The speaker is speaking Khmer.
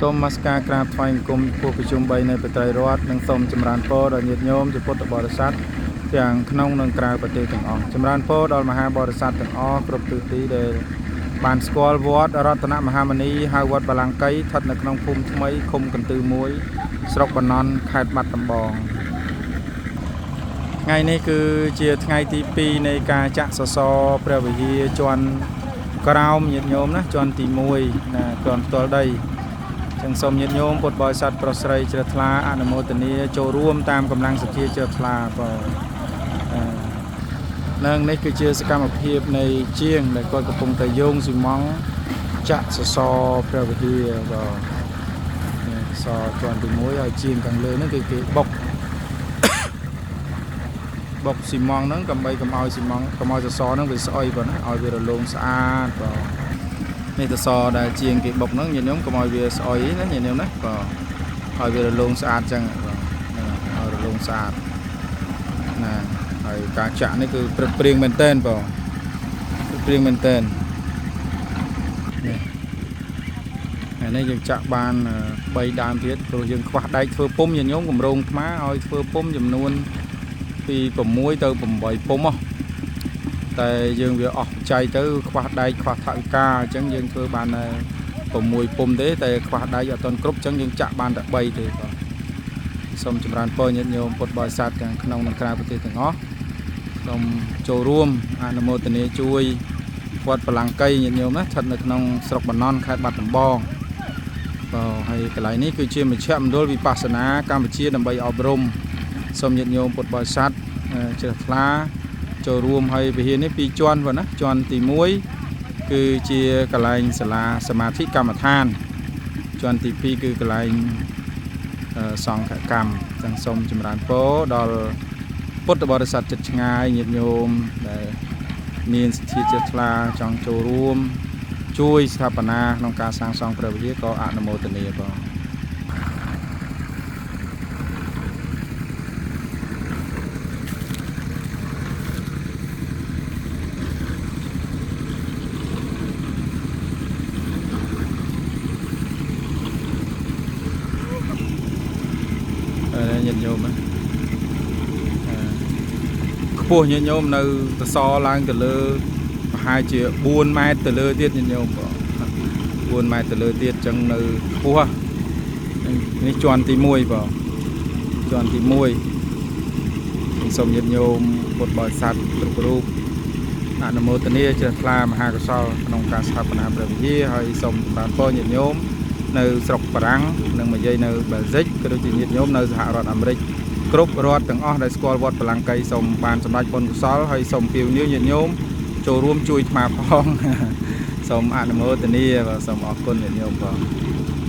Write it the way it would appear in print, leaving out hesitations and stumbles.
សូមនមស្ការក្រាបថ្វាយបង្គំចំពោះប្រជុំ3នៃបត្រៃរតន៍និងសូមចម្រើនពរដល់ញាតិញោមជាពុទ្ធបរិស័ទទាំងក្នុងនិងក្រៅប្រទេសទាំងអស់ចម្រើនពរដល់មហាបរិស័ទទាំងអស់គ្រប់ទិសទីដែលបានស្គាល់វត្តរតនមហាមុនីហៅវត្តបល្ល័ង្កីស្ថិតនៅក្នុងភូមិថ្មីឃុំកន្ទឺមួយស្រុកបាណន់ខេត្តបាត់ដំបងថ្ងៃនេះគឺជាថ្ងៃទី2នៃការចាក់សសរព្រះវិហារជាន់ក្រោមញាតិញោមណាជាន់ទី1ណាជាន់ផ្ទាល់ដីចឹងសូមញាតិញោមពុទ្ធបរិស័ទប្រុសស្រីជ្រះថ្លាអនុមោទនាចូលរួមតាមកម្លាំងសទ្ធាជ្រះថ្លាបាទនឹងនេះគឺជាសកម្មភាពនៃជាងដែលគាត់កំពុងតែយោងស៊ីម៉ង់ចាក់សសរព្រះវិហារបាទសសរជាន់ទី1ហើយជាងខាងលើហ្នឹងគឺគេបុក បុកស៊ីម៉ង់ហ្នឹងដើម្បីកុំឲ្យស៊ីម៉ង់កុំឲ្យសសរហ្នឹងវាស្អុយបងណាឲ្យវារលោងស្អាតបាទនេះសសរដែលជាងគេបុកហ្នឹងញាតិញោមកុំឲ្យវាស្អុយណាញាតិញោមណាបាទឲ្យវារលោងស្អាតចឹងបាទហ្នឹងឲ្យរលោងស្អាតណាហើយការចាក់នេះគឺព្រឹកព្រៀងមែនតែនបងព្រឹកព្រៀងមែនតែននេះថ្ងៃនេះយើងចាក់បាន3ដើមទៀតព្រោះយើងខ្វះដែកធ្វើពុំញាតិញោមកម្រងថ្មឲ្យធ្វើពុំចំនួនពី6ទៅ8ពុំហ៎តែយើងវាអស់បច្ច័យទៅខ្វះដែកខ្វះថវិកាអញ្ចឹងយើងធ្វើបានតែ6ពុំទេតែខ្វះដែកអត់ទាន់គ្រប់អញ្ចឹងយើងចាក់បានតែ3ទេបាទសូមចម្រើនពរញាតិញោមពុទ្ធបរិស័ទទាំងក្នុងនិងក្រៅប្រទេសទាំងអស់សូមចូលរួមអនុមោទនាជួយវត្តបល្ល័ង្កីញាតិញោមណាស្ថិតនៅក្នុងស្រុកបាណន់ខេត្តបាត់ដំបងបាទហើយកន្លែងនេះគឺជាមជ្ឈមណ្ឌលវិបស្សនាកម្ពុជាដើម្បីអប់រំសូមញាតិញោមពុទ្ធបរិស័ទជ្រះថ្លាចូលរួមហើយវិហារនេះពីរជាន់បងណាជាន់ទី1គឺជាកន្លែងសាលាសមាធិកម្មដ្ឋានជាន់ទី2គឺកន្លែងសង្ឃកម្មទាំងសូមចម្រើនពរដល់ពុទ្ធបរិស័ទចិត្តឆ្ងាយញាតិញោមដែលមានសទ្ធាជ្រះថ្លាចង់ចូលរួមជួយស្ថាបនាក្នុងការសាងសង់ព្រះវិហារក៏អនុមោទនាបង ញាតិញោមណាខ្ពស់ញាតិញោមនៅសសរឡើងទៅលើប្រហែលជា4ម៉ែត្រទៅលើទៀតញាតិញោមបង4ម៉ែត្រទៅលើទៀតអញ្ចឹងនៅខ្ពស់នេះជាន់ទី1បងជាន់ទី1សូមញាតិញោមពុទ្ធបរិស័ទគ្រប់រូបអនុមោទនាជ្រះថ្លាមហាកុសលក្នុងការស្ថាបនាព្រះវិហារហើយសូមចម្រើនពរញាតិញោមនៅស្រុកបារាំងនិងនិយាយនៅបែលហ្សិកក៏ដូចជាញាតិញោមនៅសហរដ្ឋអាមេរិកគ្រប់រដ្ឋទាំងអស់ដែលស្គាល់វត្តបល្ល័ង្កីសូមបានសម្រេចបុណ្យកុសលហើយសូមពាវនាវញាតិញោមចូលរួមជួយអាត្មាផងសូមអនុមោទនាបាទសូមអរគុណញាតិញោមបង